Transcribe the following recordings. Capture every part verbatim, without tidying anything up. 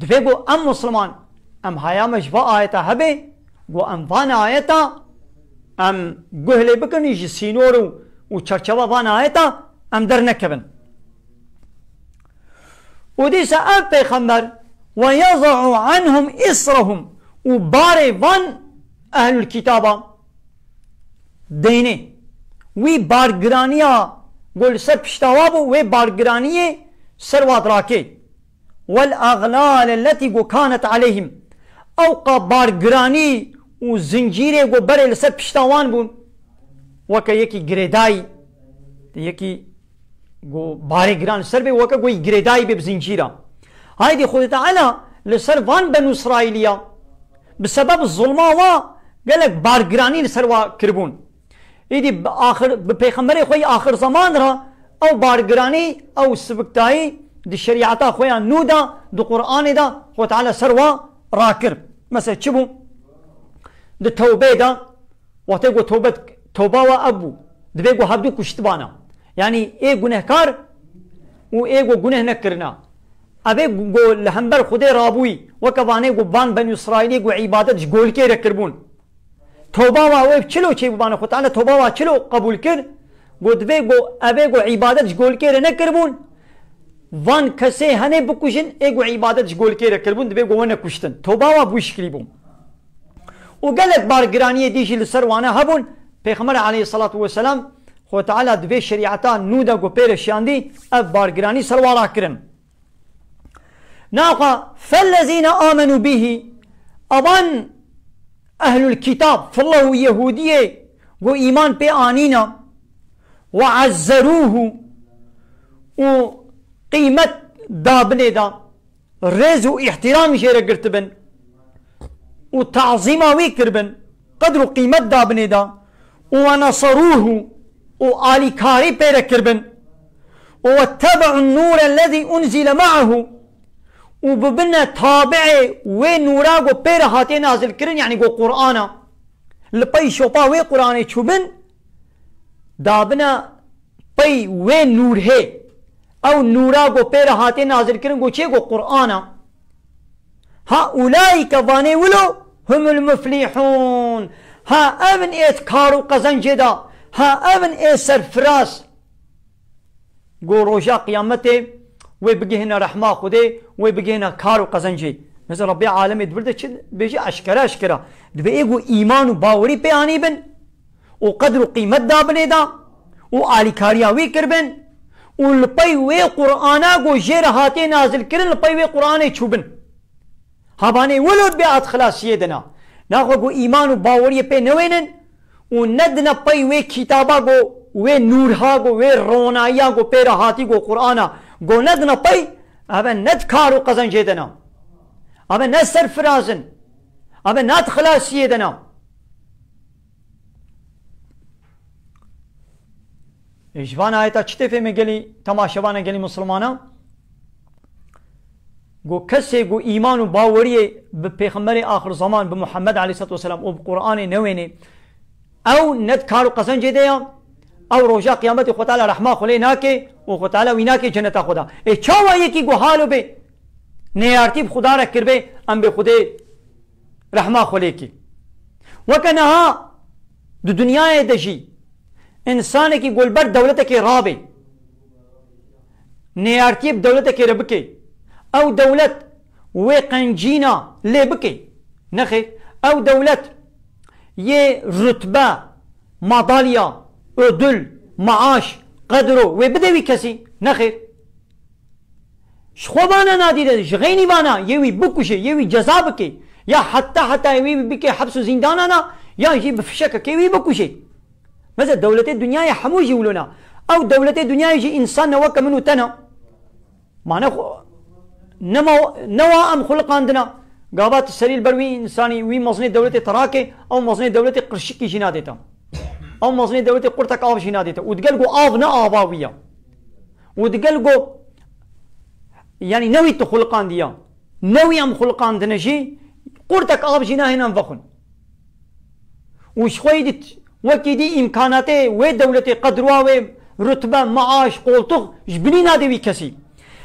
Divê ku em Musliman, em haya me ji va ayeta hebe, ku em van ayeta, em guh lê bikin ji sînor û, û çerçeva van ayeta, em dernekevin. Û dîsa ev pêxember, "Ve yeza'u anhum israhum", û barê van ehlul kitaba, deynê. Wî bargiraniya ku li ser pişta wa bû, wê bargiraniyê ser wa dirake. Wel aglal elletî ku kanet aleyhim. Ewqa bargiranî û zincîrê ku berê li ser pişta wan bûn. Weke yekî girêdayî, yekî ku barê giran li ser bê, weke ku yî girêdayî bê bi zincîra. Haydî Xwedê Teala li ser van Benû Îsraîliya bi sebeb zulma wa gelek bargiranî li ser wa kiribûn. Îdî bi axir, bi pêxemberê xwe yî axir zeman re ew bargiranî, ew siviktayî di şerîeta xwe ya nû de, di Qur'anê de Xwedê Teala ser wa rakir. Mesela çi bû? Di tewbê de, wextê ku tewbe, tewba wa ev bû, divê ku hevdû kuştibana. Yanî ê gunehkar û ê ku guneh nekirina. Ev ê ku li hember Xwedê rabûyî, weke vanê ku van Benî Îsraîlî ku îbadet ji golikê re kiribûn. Toba wa wê çilo çêbû bana Xwe Teala toba wa çilo qebûl kir? Got divê go evê go îbadet ji golikê re nekiribûn. Van kesê henê bikujin, ê go îbadet ji golikê re kiribûn, divê go we nekuştin. Toba wa bû şiklî bû. Û gelek bargiraniyê dî jî li ser wane hebûn. Pêxember aleyhissalatu vesselam, Xwe Teala divê şerîeta nû de go pê re şiyandî, ev bargiranî ser wa rakirin. Naxa, "Fellezîne amenû bîhî", evan ehlul kitab, fillehu Yehûdiyê, ku îman pê anîna, "we ezzerûhu", û qîmet dabinê da, rêz û îhtîram jê re girtibin, û tazîma wî kirbin, qedr û qîmet dabinê da, û we neserûhu, û alîkarî pê re kirbin, û wettebe'un nûre lezî unzîle me'ehu, û bibine tabi'ê wê nûra ku pê re hatiye nazil kirin, yanî ku Qur'ana, li pey şopa wê Qur'anê çûbin, dabine pey wê nûrhê, ew nûra ku pê re hatiye nazil kirin, ku çê ku Qur'ana. Ha ulaîke vanê wilo humul muflihûn. Ha evin ê kar û qezencê da. Ha evin ê serfiraz. Go roja qiyametê wê bigihine rehma Xwedê, wê bigihine kar û qezencê. Mesela Rebbê alemê di vir de çi bêje eşkere eşkera. Divê ê ku îman û bawerî pê anî bin. û qedr û qîmet dabinê da û alîkariya wî kirbin û li pey wê Qur'ana ku jê re hatiye nazil kirin, li pey wê Qur'anê çûbin. Havanê wilo dibê hat xilasiyê dina. Naxwe ku îman û baweriyê pê newênin û nedine pey wê kitaba ku wê nûrha ku wê ronayiya ku pê re hatî ku Qur'ana ku nedine pey, eve ne di kar û qezencê dina. Eve ne serfiraz in. Eve ne di xilasiyê dina. Ê, ji van ayeta çi tê fêmê gelî temaşevana gelî Musulmana? Go kesê go îman û baweriyê bi Pêxemberê axir zaman, bi Muhammed aleyhissalatu vesselam û bi Qur'anê newênê, ew ne di kar û qezencê de ya, ew roja qiyametê Xwe Teala rehma xwe lê nake û Xwe Teala wî nake ceneta Xwe da. Ê çawa yekî go halo bê neyartî bi Xuda re kiribê, em bê Xwedê rehma xwe lê kî. Weke niha di dinyayê de jî însanekî ku li ber dewletekê rabê, neyartiyê bi dewletekê re bike, ew dewlet wê qencîna lê bike. Nexêr, ew dewlet yê rutbe, madalya, ödül, maaş, qedro wê bide wî kesî. Nexêr. Ji xwe vana nadîre, ji xeynî vana, yê wî bikuje, yê wî ceza bike. Ya heta heta yê wî bike heps û zîndanana, ya jî bi fişekekê wî bikuje. Mesela dewletê dinyayê hemû jî wilo na. Ew dewletê dinyayê jî însan ne weke min û te ne. Mane xwe, nema, ne wa em xuliqandina. Gava tu serî li ber wî însanî, wî mezinê dewletê te rake, ew mezinê dewletê qirşikî jî nadê te. Ew mezinê dewletê qurtek av jî nadê te. Û digel ku av ne ava wî ya. Û digel ku, yanî ne wî tu xuliqandiya, ne wî em xuliqandine jî, qurtek av jî nahêne em vexwin. Û ji xwe yî dît, wekî dî îmkanatê wê dewletê, qedra wê, rutbe, maaş, qoltux ji binî nadê wî kesî.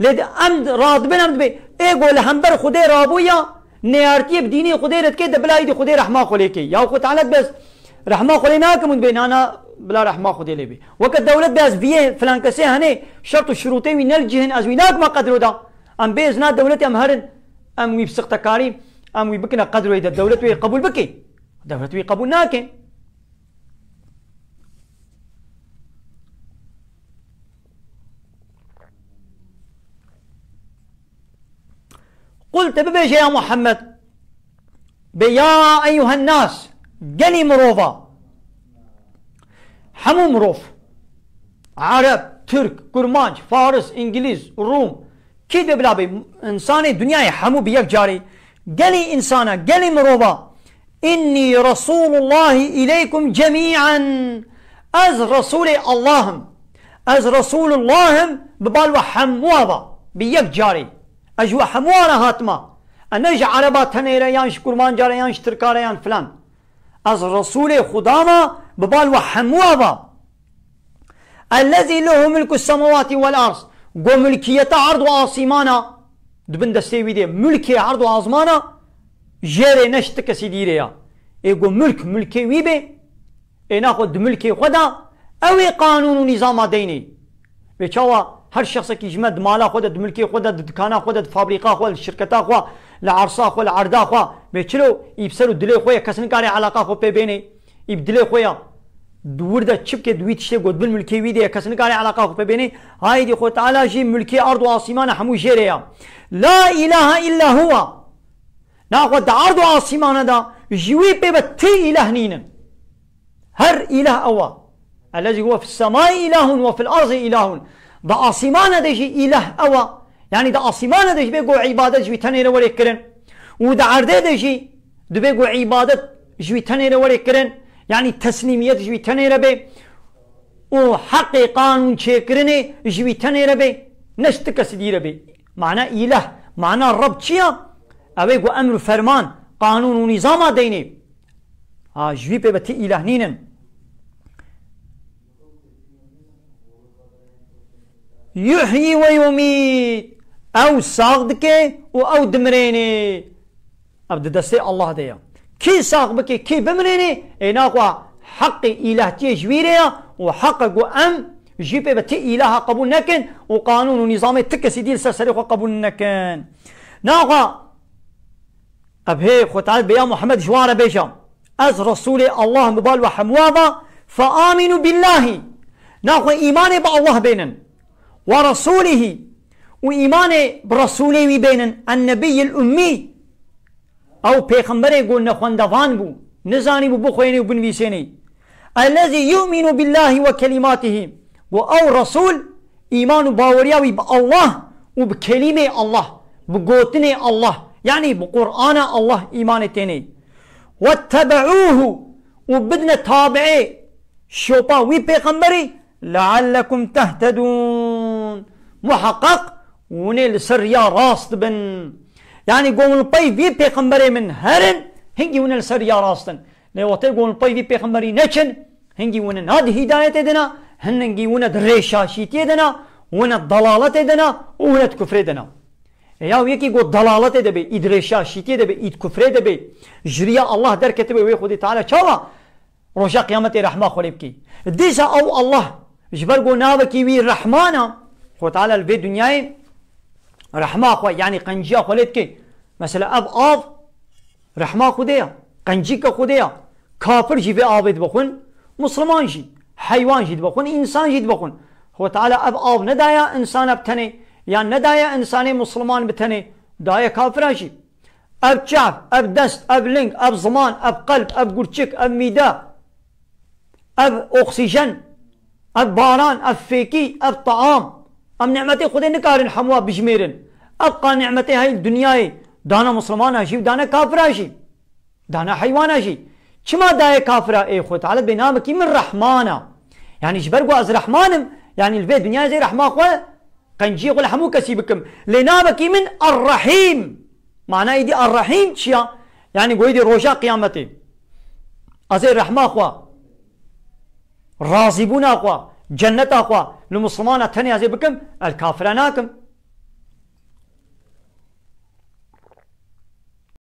Lê di-, em di-, radibin, em dibê, ê go li hember Xwedê rabûya, neyartiyê bi dînê Xwedê re dike, de bila îdî Xwedê rehma xwe lê kê. Ya Xwe Teala dibê ez rehma xwe lê nakim û dibê, na, na, bila rehma Xwedê lê bê. Weke dewlet bê ez viyê filan kesê henê şert û şirûtê wî ne li cih in, ez wî nakime qedro da. Em bê izna dewletê em herin, em wî bi sixtekarî, em wî bikine qedroyê de, dewlet wê qebûl bike. Dewlet wî qebûl nake. Qul, te bibêje ya Muhammed, bê ya eyyuhen nas, gelî mirova, hemû mirov, Ereb, Tirk, Kurmanc, Faris, Îngilîz, Rûm, kî dê bila bê, insanê dinyayê hemû bi yek carî, gelî insana, gelî mirova, Inni Resulullahi ileykum cemî'en. Ez Resûlê Allah im. Ez Resûlullah im bi bal we hemûa ve. Bi yek carî. Ez ji we hemûa re hatime. Ez ne ji Ereba tenê re, yan ji Kurmanca re, yan ji Tirka re, yan filan. Ez Resûlê Xuda me bi bal we hemûa ve. Ellezî lehu mulku semawati vel ard. Go mulkiyeta erd û asîmana di bin destê wî de. Mulkê erd û azmana jê re ne ji ti kesî dî re ya. Ê go mulk, mulkê wî bê, ê naxwe di mulkê xwe de, ew ê qanûn û nîzama deynê. Vê çawa her şexsekî ji me di mala xwe de, di milkê xwe de, di dikana xwe de, di fabrîka xwe, li şirketa xwe, li arsa xwe, li erda xwe, vê çilo î bi ser û dilê xwe ye, kes nikare eleqa xwe pê bênê. Î bi dilê xwe ya. Di wir de çi bike, di wî tiştê got bin milkê wî de ye, kes nikare eleqa xwe pê bênê. Haydî Xwe Teala jî milkê ard û asîmana hemû jê re ya. La ilahe illa huwa. Naxwe di ard û asîmana da ji wî pê ve ti îlah nînin. Her îlah ew a. Ellezî huwe fis semai ilahun ve fil arzî ilahun. Di asîmana de jî îlah ew a. Yanî di asîmana de jî bê ku îbadet ji wî tenê re were kirin. Û di erdê de jî dibê ku îbadet ji wî tenê re were kirin. Yanî teslîmiyet ji wî tenê re bê. Û heqê qanûn çêkirinê ji wî tenê re bê. Ne ji ti kesî dî re bê. Mana îlah, mana Reb çi ya? Ew ê ku emr û ferman, qanûn û nîzama deynê. Ha, ji wî pê ve ti îlah nînin. Yuhyi ve yumît. Ew sax dike û ew dimirênê. Ev di destê Allah de ya. Kî sax bike, kî bimirênê, ê naxwe heqê îlahtiyê ji wî re ya û heqe ku em jî pê ve ti îlaha qebûl nekin û qanûn û nîzamê ti kesî dî li ser serê xwe qebûl nekin. Naxwe Ev hê Xwe Teala bê ya Muhammed ji wan re bêje, ez Resûlê Allah im bi bal we hemûa ve, fe amînû billahî. Naxwe îmanê bi Allah bênin. Ve resûlihî. Û îmanê bi Resûlê wî bênin. En nebiyyil ummî. Ew pêxemberê ku nexwendevan bû. Nizanî bû bixwênê û binivîsênê. Ellezî yu'minu billahi ve kelimatihi. Ku ew Resûl îman û baweriya wî bi Allah û bi kelîmê Allah, bi gotinê Allah, yanî bi Qur'ana Allah îmanê tênê. Vettebe'ûhu, û bidine tabi'ê şopa wî pêxemberî, leallekum tehtedûn. Muheqeq hûn ê li ser riya rast bin. Yanî ku hûn li pey vî pêxemberê min herin, hingî hûn ê li ser riya rast in. Lê wextê ku hûn li pey vî pêxemberî neçin, hingî hûn ê ne di hîdayetê de ne, hingî hûn ê di rêşaşîtiyê de ne, hûn ê di dalaletê de ne û hûn ê di kufrê de ne. E ya yekî ku dalaletê de bê, î di rêşaşîtiyê de bê, î di kufrê de bê, ji riya Allah derketibe wê Xwedê Teala çawa roja qiyametê rehma xwe lê bikî? Dîsa ew Allah, ji ber ku navekî wî Rehman a, Xwedê Teala li vê dinyayê rehma xwe, yanî qenciya xwe lê dike. Mesela ev av, Rehma Xwedê ya, qencîka Xwedê ya. Kafir jî vê avê dibixwin, Musliman jî, heywan jî dibixwin, însan jî dibixwin. Xwe Teala ev av nedaye însana bi tenê, yan nedaye însanê Musliman bi tenê, daye kafira jî. Ev çav, ev dest, ev ling, ev ziman, ev qelb, ev gurçik, ev mîde, ev oksîjen, ev baran, ev fêkî, ev taam. Em nîmetê Xwedê nikarin hemûa bijmêrin. Ev qa nîmetê hey dinyayê dana Muslimana jî û dana kafira jî. Dana heywana jî. Çima dayê kafira ê Xwedê Teala bê navekî min Rehman a? Yanî ji ber ku ez Rehman im, yanî li vê dinyayê zê rehma xwe qenciyê xwe li hemû kesî bikim. Lê navekî min Er-Rehîm. Mana êdî Er-Rehîm çi ya? Yanî goyê dî roja qiyametê. Ez ê rehma xwe, razîbûna xwe, cenneta xwe li Muslimana tenê ez ê bikim, el kafira nakim.